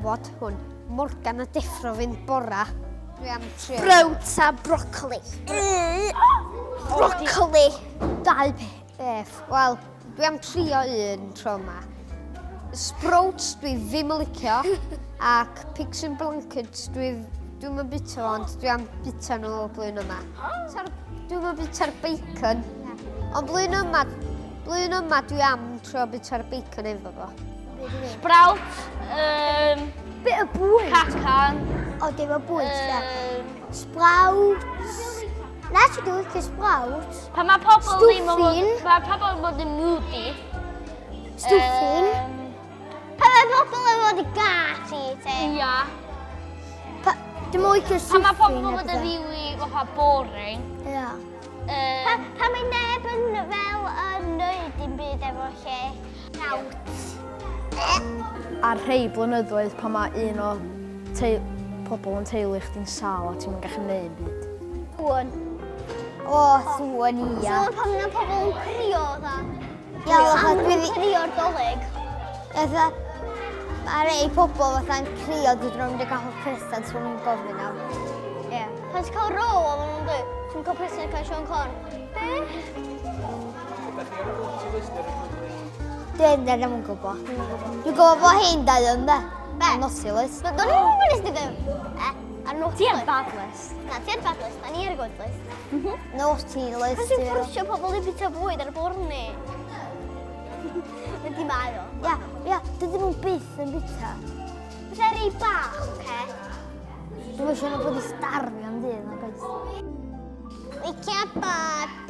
gwybod hwn. Morgan a deffro fi'n bora. Dwi am trio. Sprouts a brocoli. Brocoli. Dau peth. Wel, dwi am trio un tro yma. Sprouts dwi ddim yn licio, ac pigs in blankets dwi dwi'm yn bita fo, ond dwi am bita nhw blwyddyn yma. Dwi'm yn bita'r bacon, ond blwyddyn yma, blwyddyn yma dwi am trio bita'r bacon efo fo. Sprouts, Bit o bwyd. Cacan. O, dim o bwyd, um, Sprouts. Na, ti dwi'n licio sprouts. Pan mae pobl ddim yn Stwffin. Mae pobl yn bod yn moody. Stwffin. Pan mae pobl yn bod yn gas i ti. Ia. Dwi'n licio Pan mae stwffin. pobl yn bod yn rili fatha boring. Ia. Pan mae neb yn fel yn neud dim byd efo lle. Sprout. Ar rhei blynyddoedd pan mae un o pobl yn teulu chdi'n sâl a ti'm yn gallu neud 'm byd. Sŵn. O, sŵn, ia. Sŵn pan mae pobl yn crio, dda. Ia, fatha dwi... Crio'r dolyg. Fatha, mae rei pobl fatha'n crio dydyn nhw'n mynd i gael presant maen nhw'n gofyn am. Ie. Pan ti'n cael row, a maen nhw'n dweud, ti'n cael presant gan Siôn Corn. Be? Ydych chi ar y naughty list neu ar y good list? Dwi'n ddim yn gwybod. Dwi'n gwybod bod hein dau yn de. Be? Naughty list. Do'n i'n gwybod nes di ddim. E, ar naughty Ti ar list. bad list. Na, ti ar bad list, na ni ar y good list. Naughty list. Pan ti'n fforsio pobl i bita bwyd ar y bwrdd ni. Ydy mae o. Ia, ia, dydyn nhw byth yn bita. Fatha rei bach, oce? Dwi'n eisiau nhw bod i starfio am dydd, nag oes? Licio bod.